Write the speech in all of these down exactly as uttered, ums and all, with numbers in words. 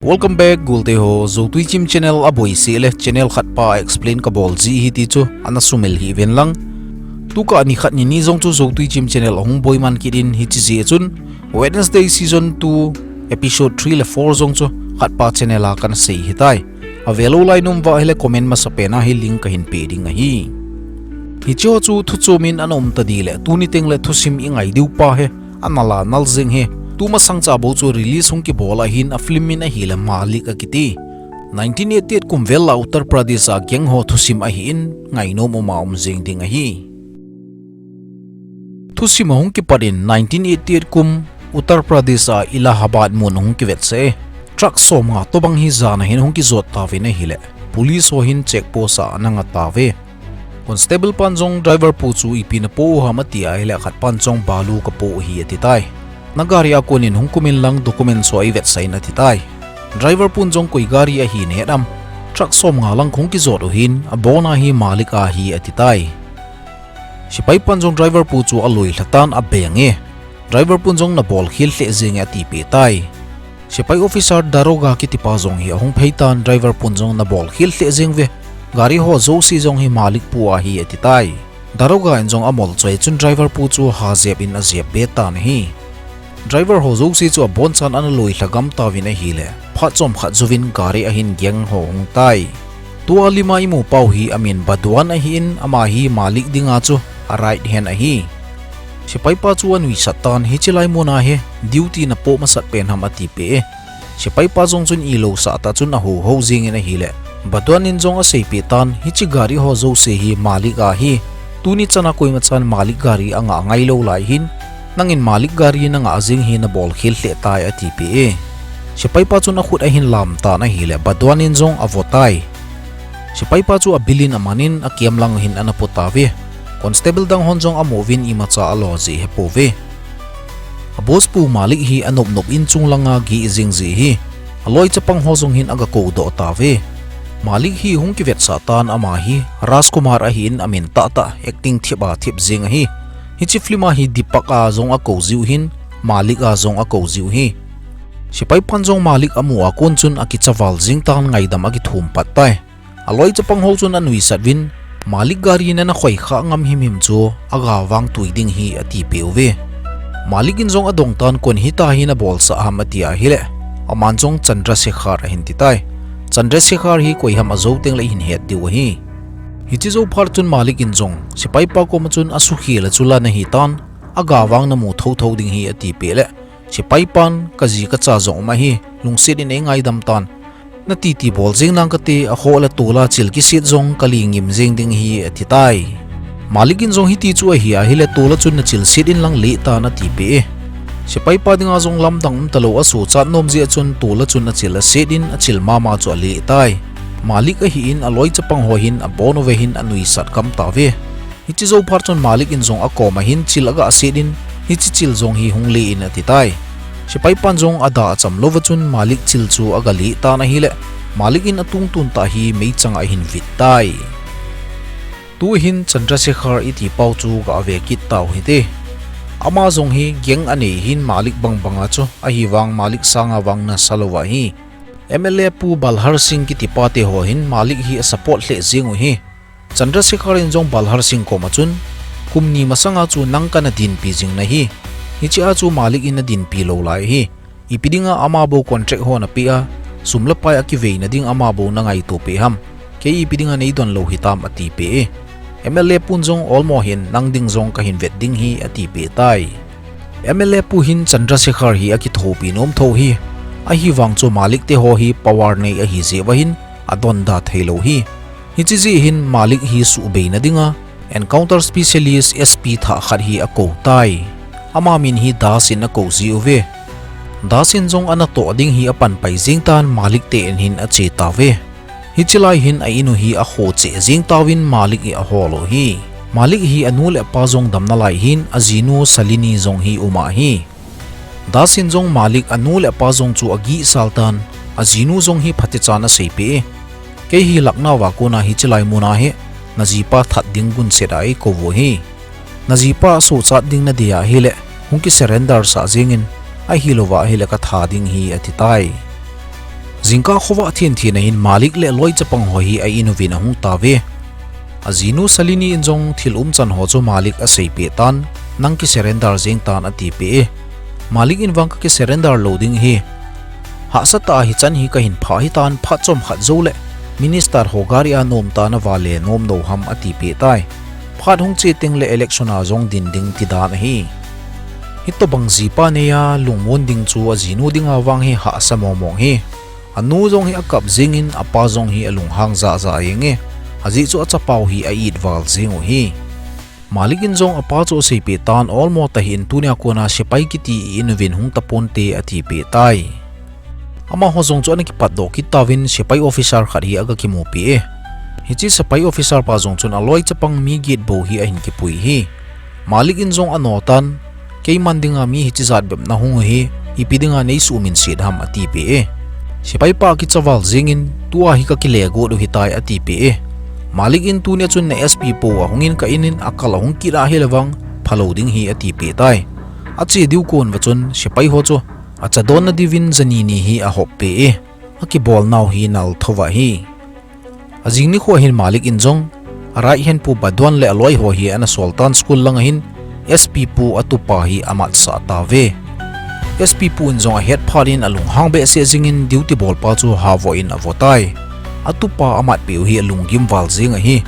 Welcome back, gulte ho. Zotui Chim channel a boise le channel khat pa explain ka bol ji hi ti chu ana sumil hih ven lang. Tuka ni khat ni ni jong chu Zotui Chim channel ahung boi man kit in, hiche jeh chun Wednesday season two episode three le four jong chu khat pa channel a kana sei hitai. Avelou lai nom uva ahile comment masapen a hi link kahin pe ding ahi. Hiche ho chu thuchom in ana um ta di le, tuni teng le thusim i ngai diu pa hi ana la nal jeng hi. Tumasang cha bou chu release hung kibol ahin, a film min ahile Malik akiti. Nineteen eighty-eight kum vel a Uttar Pradesh a gang ho thusim ahin, ngainom um a um jeng ding ahi. Thusim ahung kipat in nineteen eighty-eight kum Uttar Pradesh a Allahabad mun ahung kivetsah e. Truck som nga tobang hi jan ahin hung kijot tauvin ahile, police ho hin check post a ana nga tauve. Constable pan jong driver pu chu ipi napo u ham ati ahile, khat pan jong balu kapo u ahi ati tai. Na gari a kon in hung kum in lang, document ho eivetsah in ati tai. Driver pun jong koi gari ahi nahet am, truck som nga lang hung kijot u hin, abon a hi Malik a ahi ati tai. Sepai pan jong driver pu chu alui lha tan, abeng e. Driver pun jong nabol khel lheh jeng e atipeh tai. Sepai officer Daroga kitipa jong hi ahung phei tan, driver pun jong nabol khel lheh jeng uve. Gari ho jouse jong hi Malik pu a ahi ati tai. Daroga in jong amol choi chun driver pu chu ha jep in ajep be tan ahi. Driver ho jouse chu abonchan ana lui lha gam tauvin ahile, phat chomkhat jouvin gari ahin gang ho hung tai. Tua lima imu pau hi amin Badwan ahin, ama hi Malik dinga chu a right hand ahi. Sepai pa chu anuisat tan, hiche lai mun a hi duty napo masat pen ham atipeh e. Sepai pa jong chun ilou sah tah chun ahou hou jeng in ahile, Badwan in jong aseipeh tan, hiche gari ho jouse hi Malik a ahi. Tuni chan a koima chan Malik gari anga ngai lou lai hin, nangin Malik gari nanga jeng hi nabol khel lheh tai atipeh e. Sepai pa chun akhut ahin lam tan ahile, Badwan in jong avo tai. Sepai pa chu abil in aman in akiam lang hin ana pu tauve. Constable dang hon jong amu uvin imacha alo ji hepouve. A boss pu Malik hi anop nop in chung langa geh jing ji hi. Aloi chapang ho jong hin aga kou doh tauve. Malik hi hung kivetsah tan, ama hi Rajkumar ahin, amin tah tah acting thip a thip jing ahi. Hiche film a hi Deepak a jong akou jiu hin, Malik a jong akou jiu hi. Sepai pan jong Malik amu a kon chun akicha val jing tan, ngaidam akithum pat tai. Aloi chapang ho chun anuisat uvin, Malik gari nana khoi kha ngam him him chu aga vang tui ding hi atipeh uve. Malik in jong adong tan, kon hita hi nabol sah ham ati ahile, aman jong Chandrasekhar ahin ti tai. Chandrasekhar hi koi ham ajou teng le ihin het diu ahi. Hiche jou phat chun Malik in jong sepai pa koma chun asukhel a chu la nahi tan, aga vang namu thotho ding hi atipeh le, sepai pan, kaji kacha jong um ahi, lungset in eingaidam tan. Nati ti bol jeng nang kate, akhoh le tol a chil kiset jong kali ngim jeng ding ahi ati tai. Malik in jong hiti chu ahi ahile, tol a chun nachil set in lang le tan atipeh e. Sepai pa dinga jong lamdang um talou, asochat nom jeh a chun tol a chun achil aset in, achil mama chu ale tai. Malik ahin aloi chapang ho hin abon uva hin anuisat gam tauve. Hiche jou phat chun Malik in jong akom a hin chil aga set in, hiche chil jong hi hung le in ati tai. Sepai pan jong ada acham louva chun Malik chil chu aga le tan ahile, Malik in atungtun tah hi meichang a ahin vit tai. Tu hin Chandrasekhar iti pau chu ga ve kit tau hite. Ama jong hi gang anei hin Malik bang banga chu, ahivang Malik sanga vang nasa louva ahi. M L A pu Balhar Singh kitipa te ho hin Malik hi asupport lheh jeng u hi. Chandrasekhar in jong Balhar Singh koma chun, kum ni masanga chu nang kana dinpi jing nahi. Hiche a chu Malik in nadinpi lou lai ahi. Ipi dinga ama bou contract ho napeh a, sum le pai akiveina ding ama bou nangaito peh ham. Kei ipi dinga neidon lou hitam atipeh e. M L A pun jong olmo hin nang ding jong kahin vet ding hi atipeh tai. M L A pu hin Chandrasekhar hi akithopi nom tho hi. Ahivang chu Malik te ho hi power nei ahi jeh uva hin adonda thei lou hi. Hiche jeh hin Malik hi suhbeina dinga encounter specialist S P thah khat hi akou tai. Ama min hi Das in akou jiuve. Das in jong anatoh ding hi apanpai jeng tan, Malik te in hin ache tauve. Hiche lai hin a in u hi akhoh cheh jeng tauvin Malik in ahol u hi. Malik hi anu le apa jong damna lai hin ajinu Salini jong hi um ahi. Das in jong Malik anu le apa jong chu agihsal tan, ajinu jong hi phatechan aseipeh e. Kei hi Lucknow a kona hiche lai muna hi najipa that ding gunset a eikou u hi. Najipa sochat ding nadei ahile, hung kisurrender sah jengin, ahilouva ahile katha ding hi ati tai. Jingkah khovah thenthen ahin Malik le aloi chapang ho hi a-in uvin ahung tauve. Ajinu Salini in jong thil umchan ho chu Malik aseipeh tan, nang kisurrender jeng tan atipeh e. Malik in vang kakisurrender lou ding ahi. Hahsa tah a hichan hi kahin phah hitan, phat chomkhat jouleh minister ho gari a nom tah a nava le nom nom ham atipeh tai. Phat hung che tengleh election a jong din ding tidan ahi. Hitobang jipa neiya lungmon ding chu ajinu dinga vang hi hahsa mongmong ahi. Anu jong hi akap jengin apa jong hi alunghang jahjah jenge. Ajeh chu achapau hi a-it val jeng u ahi. Malik in jong apa chu aseipeh tan, olmo tahih in tunia kona sepai kiti i-in uvin hung taponte atipeh tai. Amaho jong chu ana kipatdoh kit tauvin sepai officer khat hi aga kimupi e. Hiche sepai officer pa jong chun aloi chapang mi get bou hi ahin kipui ahi. Malik in jong ano tan, keiman dinga mi hiche jat bep nahung u hi, ipi dinga neisuhminset ham atipeh e. Sepai pa akicha val jengin, tua hi kakile got u ahitai atipeh e. Malik in tunia chun na S P pu ahungin ka-in in akal ahung kit ahileh vang phalou ding ahi atipeh tai. Ache diu kon uva chun sepai ho chu achadonna diuvin jani ni hi ahoppeh e. Akibolnau hi nal thouva ahi. Ajing nikho hin Malik in jong a-right hand pu Badwan le aloi ho hi ana sol tan, school langa hin S P pu atupa hi amatsah tauve. S P pu in jong ahet phat in alunghang behseh jengin duty bolpa chu havoh in avoh tai. Atupa amatpeh u hi alunggim val jeng ahi.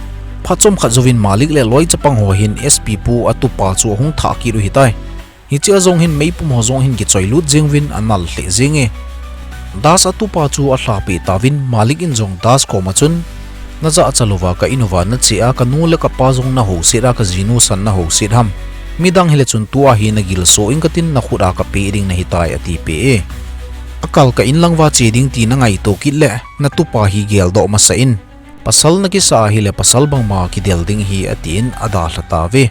Phat chomkhat jouvin Malik le aloi chapang ho hin S P pu atupa chu ahung thah kit u ahitai. Hichea jong hin meipum ho jong hin kichoilut jeng uvin anal lheh jenge. Das atupa chu alhapeh tauvin Malik in jong Das koma chun, najahcha louva ka-in uva nache a kanu le kapa jong nahouset a kajinu san nahouset ham? Midang hileh chun tua hi nagilso inge katin, nakhut a kapeh ding nahitai atipeh e. Akal ka-in lang uva che ding ti nangaito kit leh natupa hi geldoh masah in. Pasal nakisah ahileh pasal bangma kidel ding ahi atin adalha tauve.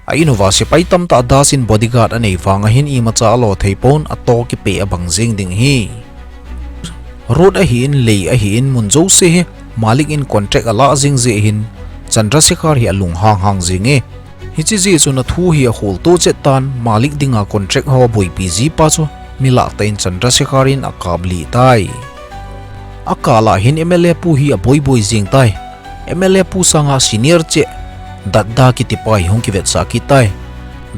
A-in uva sepai tamtah Das in bodyguard anei vanga hin imacha alo thei pon, ato kipeh abang jeng ding ahi. Road ahin, lei ahin, mun jouse hi Malik in contract alah jeng jeh hin Chandrasekhar hi alunghang hang jenge. Hiche jeh chun athu hi aholtoh chet tan, Malik dinga contract ho aboipi jipa chu milah tah in Chandrasekhar in akaplih tai. Akal a hin M L A pu hi aboiboi jeng tai. M L A pu sanga senior cheh Dadda kitipa hi hung kivetsah kit tai.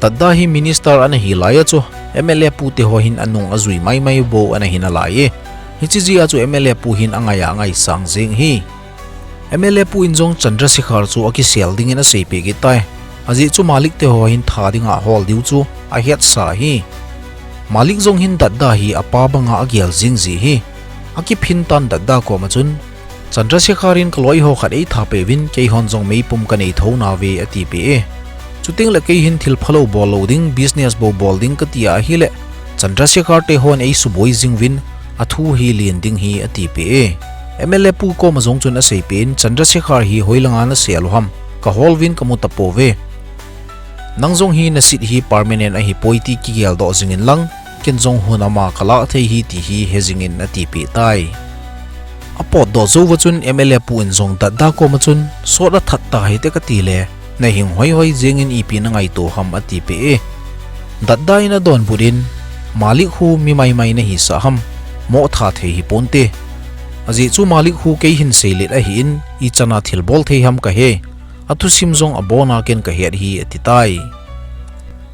Dadda hi minister ana hi laiya chu M L A pu teho hin anung ajui maimai bou ana hi nalai e. Hiche jeh a chu M L A pu hin angai a angaisang jeng ahi. M L A pu in jong Chandrasekhar chu akisel dingin aseipeh kit tai. Ajeh chu Malik teho hin tha dinga ahol diu chu ahetsa ahi. Malik jong hin Dadda hi apa banga agel jing ji ahi. Akiphin tan Dadda koma chun, Chandrasekhar in kaloi ho khat eitha peh uvin, keihon jong meipum kanei thou nauve atipeh e. Chutengleh kei hin thil phalou bol lou ding, business bou bol ding kati ahileh Chandrasekhar tehon eisuboi jing uvin, athu hi len ding ahi atipeh e. M L A pu koma jong chun aseipeh in, Chandrasekhar hi hoilanga nasel u ham, kahol uvin kamu tapouve. Nang jong hi nasit hi permanent ahipoi ti kigeldoh jingin lang, ken jong hun ama kalah thei ahi ti hi he jingin atipeh tai. Apotdoh jouva chun M L A pu in jong Dadda koma chun, sot athat tahite katile, nahing hoihoi jengin ipi nangaito ham atipeh e. Dadda in adonbut in, Malik khu mi maimai nahisah ham, moh tha thei hiponte. Ajeh chu Malik khu kei hin seilet ahin, ichana thilbol thei ham kahe. Athusim jong abona ken kahet ahi atitai.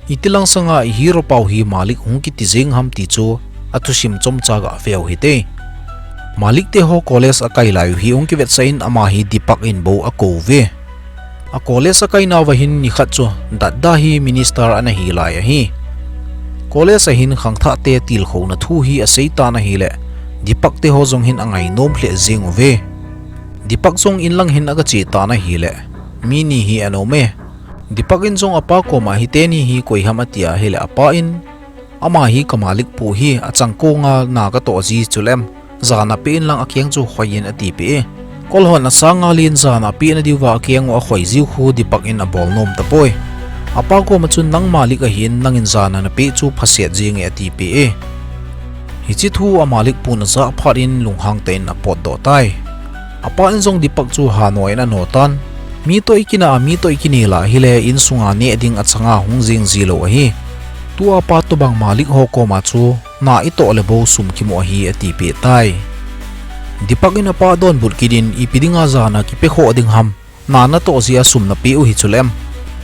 Itilang sanga i hero pau hi Malik hung kiti jeng ham ti chu athusim chomcha gaveu hite. Malik teho college akai lai u hi hung kivetsah in ama hi Deepak in bou akou uve. A college akainauva hin nikhat chu Dadda hi minister ana hi lai ahi. College a hin khangthahte tilkhouna thu hi aseitan ahileh Deepak teho jong hin angainom lheh jeng uve. Deepak jong inlang hin agache tan ahileh, mi ni hi ana um e. Deepak in jong apa koma hiteni hi koiham ati ahileh apa in, ama hi ka Malik pu hi, achangkonga na katoh ji chuleh jana peh inlang akeng chu khoiyin atipeh e. Kolhon asanga len jana pehna diuva akeng u akhoi jiu khu Deepak in abolnom tapoi. Apa koma chun nang Malik ahin nangin jana napeh chu phaset jenge atipeh e. Hiche thu a Malik pun ajah phat in lunghang tah in apotdoh tai. Apa in jong Deepak chu hanoh in anotan. Mi toh ikinah a mi toh ikinel a ahile insunga neh ding achanga hung jeng jilou ahi. Tua pa tobang Malik ho koma chu na itoh le bou sum kimu ahi atipeh tai. Deepak in apa donbut kit in, ipi dinga jana kipe khoh ding ham. Na natoh jeh a sum napeh u hi chuleh em.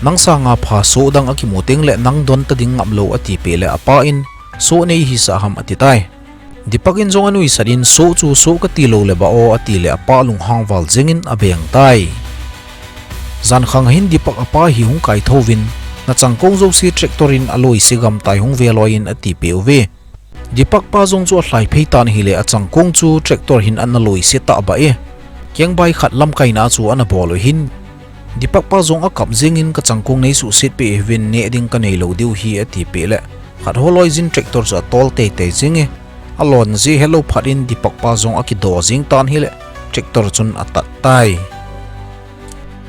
Nang sanga pha soh dang akimu teng le nang don ta ding ngap lou ati peh le apa in, soh nei hisah ham ati tai. Deepak in jong anuisat in, soh chu soh kati lou le ba o ati le apa lunghang val jeng in abeng tai. Jankhang ahin Deepak apa hi hung kaithou vin, na changkong jouse tractor in aloise gam tai hung ve loi in ati peh uve. Deepak pa jong chu alhai phei tan ahile achangkong chu tractor hin ana loise tah ba e. Kengbai khat lamkaina chu ana bol u hin. Deepak pa jong akap jeng in ka changkong nei suhset peh uvin neh ding kanei lou diu hi ati peh le. Khat ho loi jin tractor chu atol teitei jeng e. Alon ji helou phat in Deepak pa jong akido jeng tan ahile tractor chun atat tai.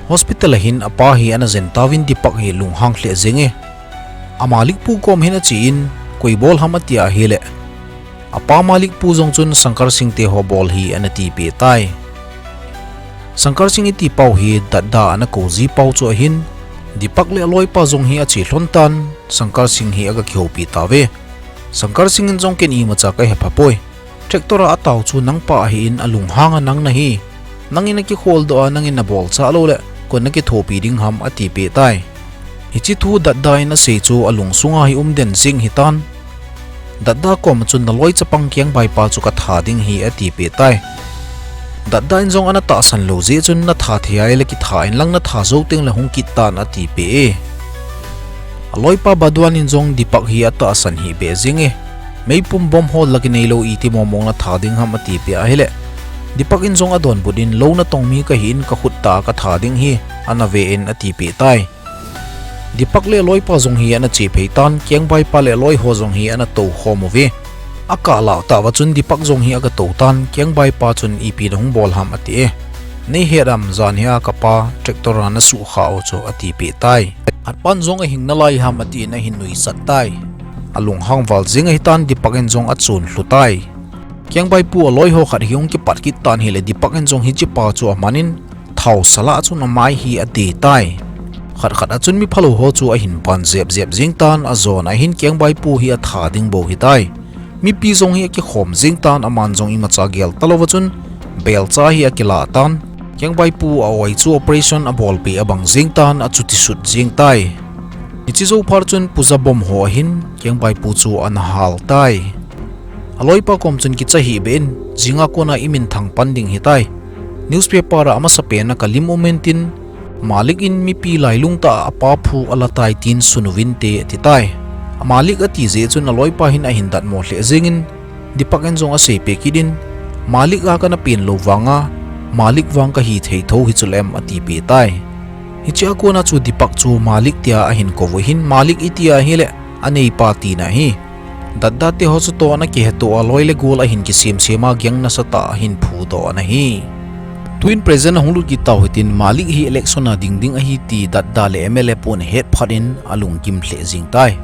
Hospital ahin apa hi ana jen tauvin Deepak hi lunghang lheh jeng e. A Malik pu kom hin ache in, koi bol ham ati ahile. Apa Malik pu jong chun Shankar Singh te ho bol hi ana tipeh tai. Shankar Singh iti pau hi Dadda ana kou ji pau chu ahin, Deepak le aloipa jong hi ache lhon tan, Shankar Singh hi aga kihoupi tauve. Shankar Singh in jong ken imacha kahe pha poi. Tractor a atao chu nangpa ahin alunghang a nang nahi. Nangin nakikhol doh a nangin nabol chah lou le, kon nakithopi ding ham atipeh tai. Hiche thu Dadda in asei chu alung sunga hi um den jing hitan. Dadda kom a chun naloi chapang Kengbai pa chu katha ding hi atipeh tai. Dadda in jong ana tahsan lou jeh chun natha thei ahile kitha in lang natha jou teng le hung kit tan atipeh e. Aloipa Baduan in jong Deepak hi atahsan hih beh jing e. Meipum bomb ho la kinei lou iti mong mong natha ding ham atipeh ahile. Deepak in jong adonbut in lou natong mi kahi in kakhut tah a katha ding hi ana ve in atipeh tai. Deepak le aloipa jong hi ana che phei tan, Kengbai pa le aloi ho jong hi ana tou khom uve. Akah lah tah uva chun Deepak jong hi aga tou tan, Kengbai pa chun ipi nahung bol ham ati e. Nei het am jan hi a kapa tractor a nasuh kha u chu atipeh tai. Atpan jong ahing nalai ham ati in ahin nuisat tai. Alunghang val jing ahitan Deepak in jong achun lhu tai. Kengbai pu aloi ho khat hi hung kipat kit tan ahile Deepak in jong hiche pa chu aman in thao sala chun amai hi ade tai. Khat khat a chun mi phalou ho chu ahin pan jep jep jing tan ajon ahin Kengbai pu hi atha ding bou hitai. Mipi jong hi akikhom jing tan aman jong imacha gel talou va chun belcha hi akilah tan. Kengbai pu a-oi chu operation abolpeh abang jing tan achuti sut jing tai. Hiche jou phat chun puja bom ho ahin Kengbai pu chu ana hal tai. Aloipa kom chun kicha hih beh in, jinga kona iminthang pan ding hitai. Newspaper a amasapen a kalim um intin, Malik in mipi lailung tah a apa phu ala tai tin sun uvinte ati tai. A Malik ati jeh chun aloipa hin ahin datmo lheh jeng in, Deepak in jong aseipeh kit in, Malik a kana pen lou vanga, Malik vang kahi thei tho hi chuleh em atipeh tai. Hiche a kona chu Deepak chu Malik tia ahin kou u hin, Malik iti ahile, aneipa tina ahi. Dadda te ho chu toh ana kiheto a loi le gol ahin kisem sem a gang nasatah ahin phudoh ana hi. Tuin present ahung lut kit tau hitin Malik hi election a ding ding ahi ti Dadda le M L A pun ahet phat in alungkim lheh jing tai.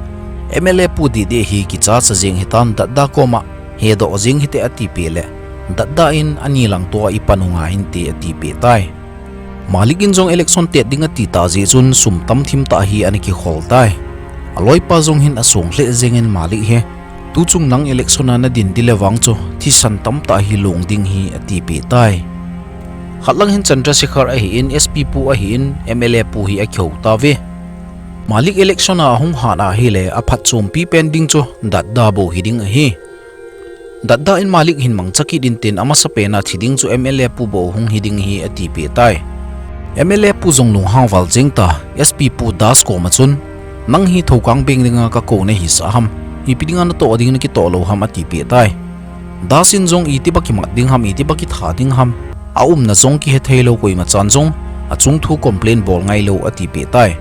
M L A pu didi hi kichacha jing hitan Dadda koma hedoh jing hite atipeh le Dadda in ani lang toh a ipan u ngai inte atipeh tai. Malik in jong election tet ding ati tah jeh chun sum tamthim tah hi ana kikhol tai. Aloipa jong hin asung lheh jeng in Malik hi, tuchung nang election a nadin dile vang chu thisan tamtah hi long ding hi atipeh tai. Khat lang hin Chandrasekhar ahin S P pu ahin M L A pu hi akihou tauve. Malik election a ahung hat ahile aphatchompi pen ding chu Dadda bou hiding ahi. Dadda in Malik hin mangcha kit intin amasapen a thi ding chu M L A pu bou hung hiding hi atipeh tai. M L A pu jong lunghang val jeng ta, S P pu Das koma chun, nang hi Thoukang beng dinga kakou nahisah ham, ipi dinga natoh ding nakitoh lou ham atipeh tai. Das in jong itiba kimat ding ham, itiba kitha ding ham, aumna jong kihethei lou koima chan jong, achung thu complain bol ngai lou atipeh tai.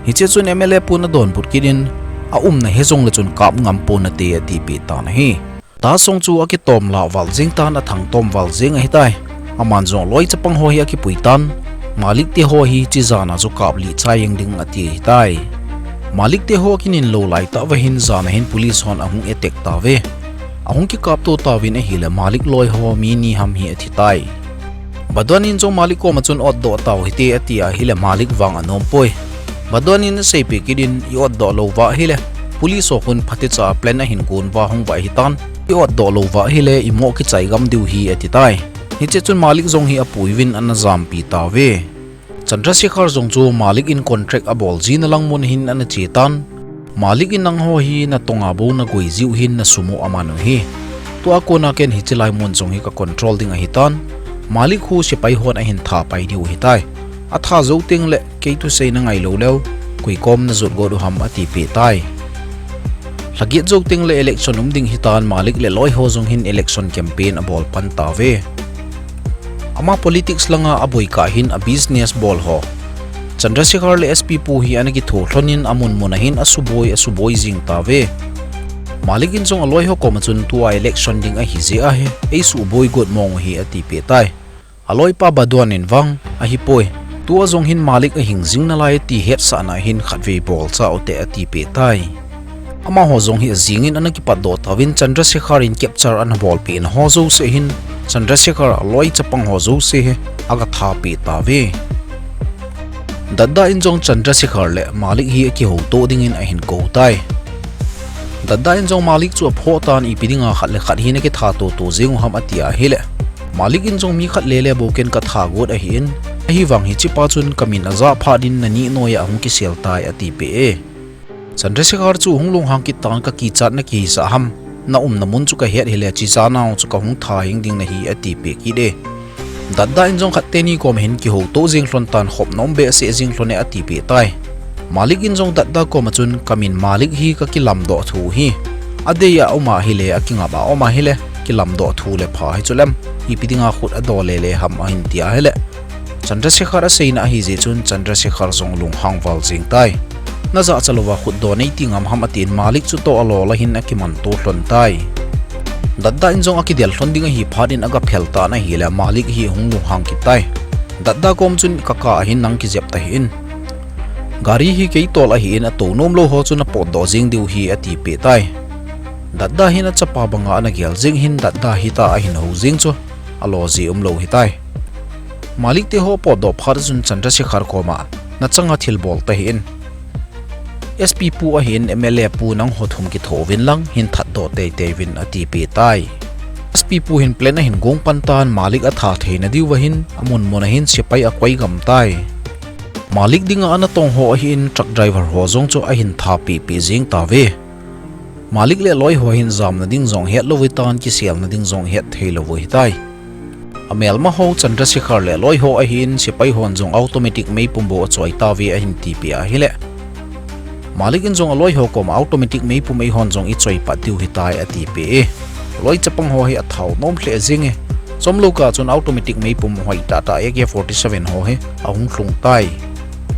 Hiche chun M L A pun adonbut kit in, aumna he jongle chun kap ngam pon nate atipeh tan ahi. Das jong chu akitom lah val jeng tan athangtom val jeng ahitai. Aman jong loi chapang ho hi akipui tan, Malik te ho hi hiche jana chu kaplih chai jeng ding ati ahitai. Malik te ho akinin lou laitah uva hin jana hin police hon ahung attack tauve. Ahung kikapto tauvin ahile Malik loi ho mi ni ham hi athitai. Baduan in jong Malik koma chun otdoh tau hite ati ahile Malik vang anom poi. Baduan in aseipeh kit in i otdoh lou uva ahile, police ho khun phatecha plan ahin gon uva hung uva ahitan, i otdoh lou uva ahile imoh kichai gam diu hi atitai. Hiche chun Malik jong hi apuiyin ana jampi tauve. Chandrasekhar jong chu Malik in contract abol jina lang mun hin ana che tan. Malik in nangho hi natonga bou nagoi jiu hin nasum u aman u hi. Tua kona ken hiche lai mun jong hi ka control ding ahitan. Malik khu sepai hon ahin tha pai diu ahitai. Atha jou teng le kei thusei nangai lou leu, koi kom najot got u ham atipeh tai. Lha get jou teng le election um ding ahitan, Malik le loi ho jong hin election campaign abol pan tauve. Ama politics langa aboi kah hin a business bol ho Chandrasekhar le S P pu hi ana kitho lhon in amun mun a hin asuboi, asuboi jing tauve. Malik in jong aloi ho koma chun tua election ding ahi jeh a hi, eisuboi got mong u hi atipeh tai. Aloipa Baduan in vang, ahipoi. Tua jong hin Malik ahing jing nalai ti hetsahna hin khatvei bolcha u te atipeh tai. Amaho jong hi ajing in ana kipatdoh tauvin Chandrasekhar in capture ana bolpeh na ho jouse hin Chandrasekhar aloi chapang ho jouse hi aga thapeh tauve. Dadda in jong Chandrasekhar le Malik hi akihouto dingin ahin kou tai. Dadda in jong Malik chu aphoh tan ipi dinga khat le khat hi nakitha toto jeng u ham ati ahile, Malik in jong mi khat lele bou ken katha got ahin, ahivang hichepa chun kamin ajah phat in nani noiya ahung kisel tai atipeh e. Chandrasekhar chu hung lunghang kit tan, kakichat na kihisah ham, naumna mun chu kahet hile, chichan nau chu kahung tha hing ding nahi atipeh kit e. Dadda in jong khat teni koma hin kihouto jeng lhon tan, khop nom behseh jeng lhon e atipeh tai. Malik in jong Dadda koma chun kamin Malik hi kakilamdoh thu hi, adei a um ahile, akingap a um ahile, kilamdoh thu le pha hi chulem, ipi dinga khut adoh lele ham ahin ti ahile, Chandrasekhar aseina ahijeh chun Chandrasekhar jong lunghang val jeng tai. Najahcha louva khutdoh neiti ngam ham atin Malik chutoh alol a hin akimanto lhon tai. Dadda in jong akidel lhon ding ahi phat in agaphel tan ahile Malik hi hung lunghang kit tai. Dadda kom chun ka car a hin nang kijep tahih in, gari hi kei tol ahin atou nom lou ho chu napotdoh jeng diu hi atipeh tai. Dadda hin achapa banga ana gel jeng hin Dadda hita ahin hou jeng chu alo ji umlou hitai. Malik te ho potdoh phat chun Chandrasekhar koma, nachanga thilbol tahih in, S P pu ahin M L A pu nangho thum kitho uvin lang hin thatdoh teitei uvin atipeh tai. S P pu hin plane ahin gong pan tan, Malik atha theina diuva hin amun mun a hin sepai akoi gam tai. Malik dinga ana tong ho ahin truck driver ho jong chu ahin thapeh peh jeng tauve. Malik le loi ho hin jamna ding jong het lou ahitan, kiselna ding jong het thei lou ahitai. Amelma ho Chandrasekhar le loi ho ahin sepai hon jong automatic meipum bou achoi tauve ahin tipeh ahile, Malik in jong aloi ho koma automatic meipum eihon jong ichoi pat diu ahitai atipeh e. Loi chapang ho hi athao nom lheh jeng e. Chomlou kah chun automatic meipum hoitah tah A K forty-seven ho hi ahung lhung tai.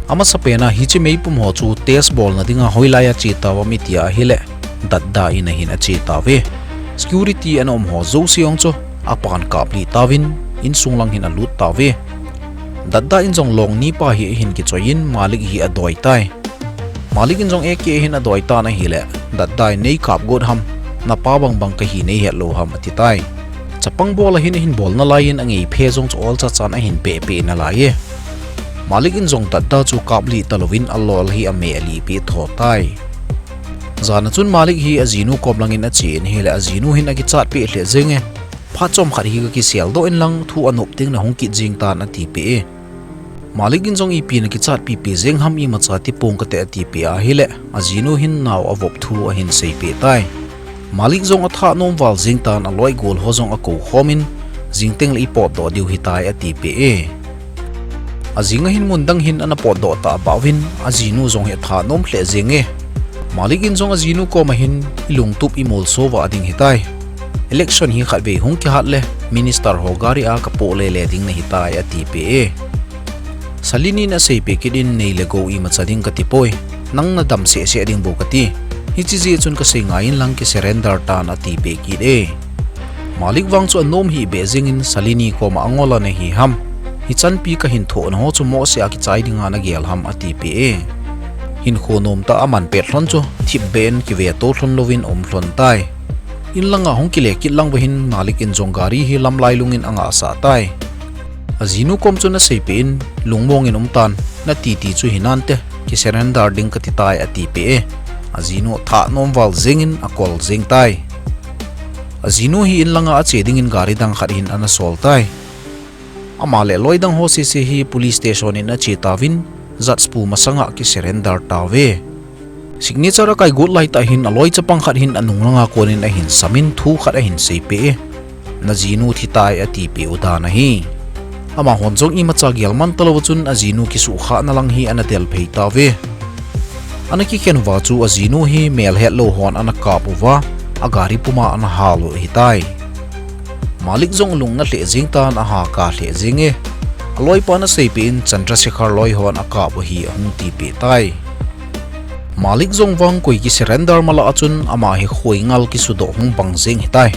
Amasapen a hiche meipum ho chu test bolna dinga hoilai a che tauvam iti ahile, Dadda in a hin ache tauve. Security ana um ho jouse jong chu apan kaplih tauvin, insung lang hin alut tauve. Dadda in jong long nipa hi ahin kichoi in Malik hi adoi tai. Malik in jong A K ahin adoi tan ahile, Dadda in, nei kap got ham, napa bangbang kahi nei het lou ham ati tai. Chapang bol a hin ahin bol nalai in angei phe jong chu olcha chan ahin pehpeh nalai e. Malik in jong Dadda chu kaplih talouvin alol hi ameh alih peh tho tai. Jan a chun Malik hi ajinu kom langin ache in ahile, ajinu hin akichat peh lheh jeng e. Phat chomkhat hi kakisel doh in lang, thu anop teng nahung kit jeng tan atipeh e. Malik in jong ipi nakichat pipi jeng ham, imacha tipong kate atipeh ahile, ajinu hin nao avop thu ahin seipeh tai. Malik jong athah nom val jeng tan, aloi gol ho jong akou khom in, jing teng le ipotdoh diu ahitai atipeh e. Ajing a hin mun dang hin ana potdoh tah pah uvin, ajinu jong hi athah nom lheh jeng e. Malik in jong ajinu koma hin, ilungtup imolso vah ding ahitai. Election hi khatvei hung kihat le, minister ho gari a kapoh lele ding nahitai atipeh e. Salini in aseipeh kit in, nei le gou imacha ding katipoi. Nang nadam sehseh ding bou kati. Hiche jeh chun kasei ngai in lang, kisurrender tan atipeh kit e. Malik vang chu anom hih beh jeng in Salini koma angol a nahi ham, hichanpi kahin thohna ho chu mohseh a kichai dinga nagel ham atipeh e. Hinkho nomtah a aman pet lhon chu thipbeh in kiveto lhon louvin aum lhon tai. In langa hung kile kit lang uva hin Malik in jong gari hi lamlai lungin angahsah tai. Ajinu kom chun aseipeh in, lungmong in umtan, natiti chu hinante, kisurrender ding katitai atipeh e. Ajinu athah nom val jeng in akol jeng tai. Ajinu hi in langa ache dingin gari dang khat hin ana sol tai. Ama le loi dang ho sese hi police station in ache tauvin, judge pu masanga akisurrender tauve. Signature akai got laitah hin aloi chapang khat hin anung langa konin ahin samin thu khat ahin seipeh e. Najinu thitai atipeh u dan ahi. Amahon jong imacha gel man talou chun ajinu kisuhkhahna lang hi ana delphei tauve. Ana kikhen uva chu ajinu hi melhetlou hon ana kap uva, agari puma ana hal u ahitai. Malik jong alung nalheh jeng tan, ahaka lheh jenge. Aloipan aseipeh in Chandrasekhar loi hon akap u ahi ahung tipeh tai. Malik jong vang koi kisurrender mala a chun ama hi khoingal kisudoh hung bang jeng ahitai.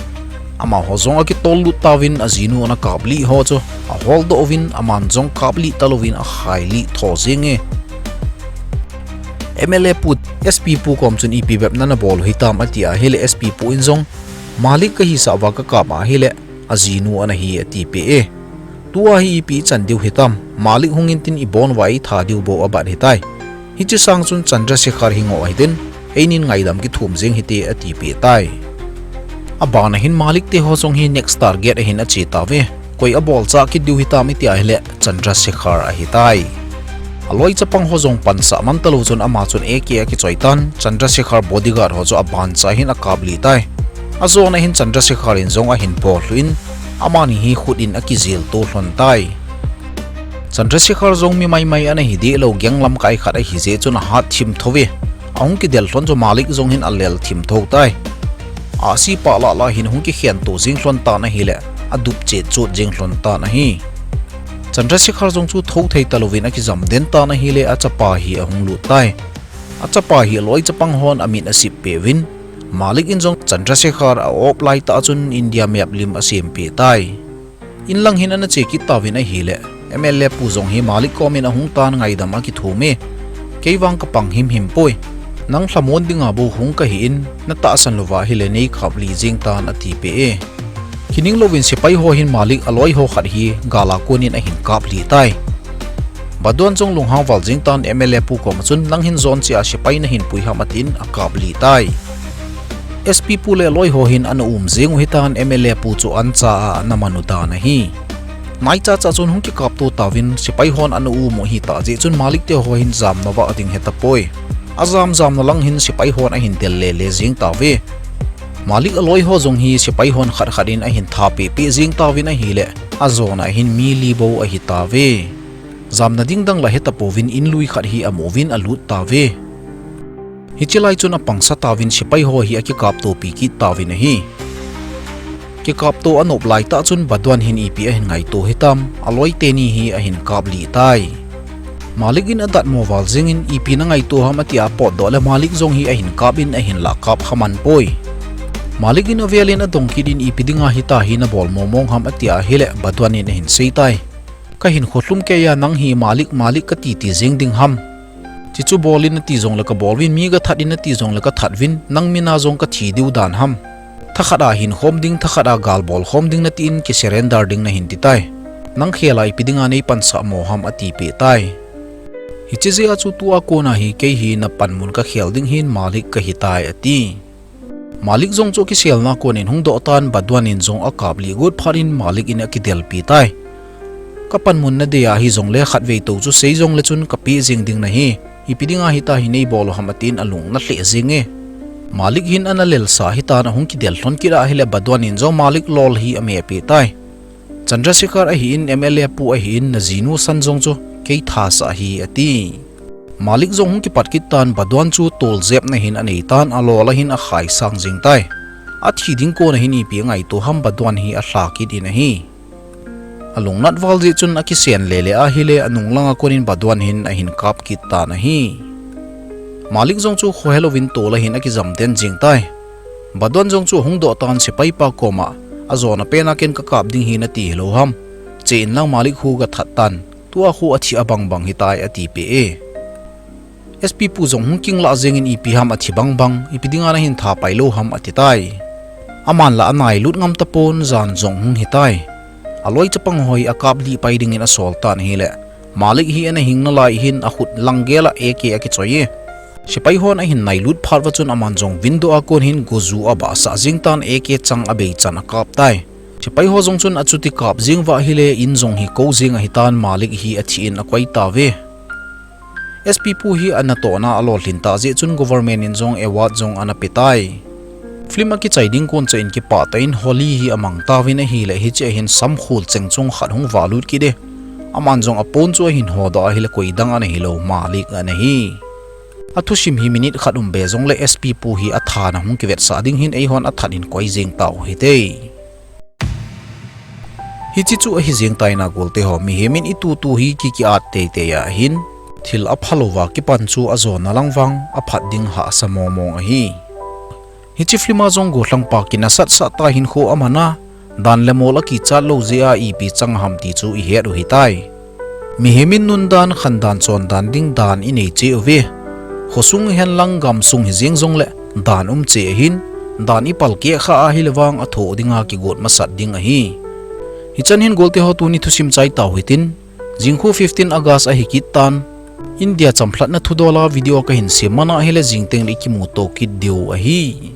Amaho jong akitol lut tauvin ajinu ana kaplih ho chu aholdoh uvin aman jong kaplih talouvin akhailih tho jenge. M L A pu, S P pu kom chun ipi bep nana bol u hitam ati ahile S P pu in jong Malik kahisah uva kakap ahile ajinu ana hi atipeh e. Tua hi ipi ichan diu hitam, Malik hung intin ibon uva eitha diu bou abat ahitai. Hiche sang chun Chandrasekhar hi ngoh hitin, einin ngaidam kithum jeng hite atipeh tai. Abana hin Malik teho jong hi next target ahin ache tauve. Koi abolchah kit diu hitam iti ahile Chandrasekhar ahitai. Aloi chapang ho jong pansah man talou chun ama chun A K akichoi tan, Chandrasekhar bodyguard ho chu abancha hin akaplih tai. Ajona hin Chandrasekhar in jong ahin bolhu in, amani hi khut in akijel to lhon tai. Chandrasekhar jong mi maimai ana hidehlou gang lamkai khat ahijeh chun ahat thim thouve. Ahung kidel lhon chu Malik jong hin alel thim thou tai. Ahsi pah lah lah hin ahung kikhen to jeng lhon tan ahile, adup chet chot jeng lhon tan ahi. Chandrasekhar jong chu thou thei talouvin akijam den tan ahile, achapa hi ahung lut tai. Achapa hi aloi chapang hon amit asip peh uvin, Malik in jong Chandrasekhar a-op laitah chun India map lim asem peh tai. In lang hin ana che kit tauvin ahile, M L A pu jong hi Malik komin ahung tan ngaidam akithum e. Kei vang kapang himhim poi. Nang lhamon dinga bou hung kahin, natahsan louva ahile neikaplih jeng tan atipeh e. Kining louvin sepai ho hin Malik aloi ho khat hi gala konin ahin kaplih tai. Badwan jong lunghang val jeng tan M L A pu koma chun nang hin jon chea sepai nahin pui ham atin akaplih tai. S P pu le aloi ho hin ana um jeng u hitan M L A pu chu ancha a ana man u dan ahi. Naicha cha chun hung kikap to tauvin sepai hon ana um u ahitah jeh chun Malik teho hin jamna vah ding hetapoi. Ajam jamna lang hin sepai hon ahin del lele jeng tauve. Malik aloi ho jong hi sepai hon khat khat in ahin tha peh peh jeng tauvin ahile, ajona hin mi li bou ahitauve. Jamna ding dang la hetapouvin in lui khat hi amu uvin alut tauve. Hiche lai chun apangsa tauvin sepai ho hi akikap topi kit tauvin ahi. Kikap to anop laitah chun Badwan hin ipi ahin ngaito hitam, aloi teni hi ahin kaplih tai. Malik in adatmo val jengin ipi nangaito ham atia apotdoh le Malik jong hi ahin kap in ahin lah kap kha man poi. Malik in avel in adong kit in ipi dinga hitia hi nabol momong ham atia ahile Badwan in ahin sei tai. Kahinkho lhum keiya nang hi Malik Malik kati ti jeng ding ham. Chuchu bol in nati jongle kabol uvin, mi kathat in nati jongle kathat uvin, nang mina jong kathi diu dan ham. Thakhat a hinkhom ding, thakhat a gal bol khom ding natin kisurrender ding nahin titai. Nang khela ipi dinga neipansah mo ham atipeh tai. Hiche jeh a chu tua kona hi kei hi napanmun kakhel ding hin Malik kahitai ati. Malik jong chu akiselna konin hungdoh tan Badwan in jong akaplih got phat in Malik in akidelpi tai. Kapanmun nadei ahi jongle khatvei tou chu sei jongle chun kapeh jeng ding nahi. Ipi dinga hitia hi neibol u ham atin alung nalheh jenge. Malik hin ana lelsa hitan ahung kidel lhon kit ahile Badwan in jong Malik lol hi amepeh tai. Chandrasekhar ahin M L A pu ahin najinu san jong chu kei thasah hi ati. Malik jong hung kipat kit tan Badwan chu toljepna hin aneitan alol ahin akhaisang jeng tai. Athi ding kona hin ipi angaito ham Badwan hi alha kit in ahi. Alungnat val jeh chun akisen lele ahile anung langa konin Badwan hin ahin kap kit tan ahi. Malik jong chu khohelouvin tol ahin akijam den jeng tai. Badwan jong chu ahungdoh tan sepaipa koma, ajona pena ken kakap ding hi nati hilou ham. Che inlang Malik khu kathat tan, tua khu athi abang bang hitai atipeh e. S P pu jong hung kinglah jengin ipi ham athi bang bang, ipi dinga nahin tha pailou ham atitai. Aman la anailut ngam tapon jan jong hung hitai. Aloi chapang ho hi akaplih pai dingin asol tan ahile, Malik hi ana hing nalai hin akhut langgel a A K akichoi e. Sepai hon ahin nailut phat uva chun aman jong window a kon hin goju abahsah jeng tan A K chang abeichan akap tai. Sepai ho jong chun achuti kap jeng uva ahile in jong hi kou jeng ahitan Malik hi athi in akoi tauve. S P pu hi anatohna alolhin tah jeh chun government in jong award jong ana pe tai. Film akichai ding kon cha in kipah tah in Holly hi amang tauvin ahile hiche a hin samkhol cheng chung khat hung valut kit e. Aman jong apon chu ahin hodoh ahile koi dang ana hilou Malik ana hi. Athusim hi minute khat um be jongle S P pu hi athana hung kivetsah ding hin eihon athat in koi jeng tau hite. Hiche chu ahi jeng taina golte ho, mihem in itutu hi ki kiat teitei a hin thil aphalouva kipan chu ajona lang vang aphat ding hahsa mongmong ahi. Hiche film a jong gollhangpa kinasatsah tah hinkho amana, dan le mol akichat lou jeh a ipi chang ham ti chu ihet u hitai. Mihem in nun dan, khan dan, chon dan ding dan inei cheh uve. Khosung hen lang gamsung hi jeng jongle dan um cheh ahin, dan ipalkeh kha ahile vang athoh dinga kigot masat ding ahi. Hichan hin golte ho tuni thusim chai tau hitin, jingkhu fifteen August ahi kit tan, India chamlhatna thudola video kahin sem mana ahile jingteng le ikimuto kit diu ahi.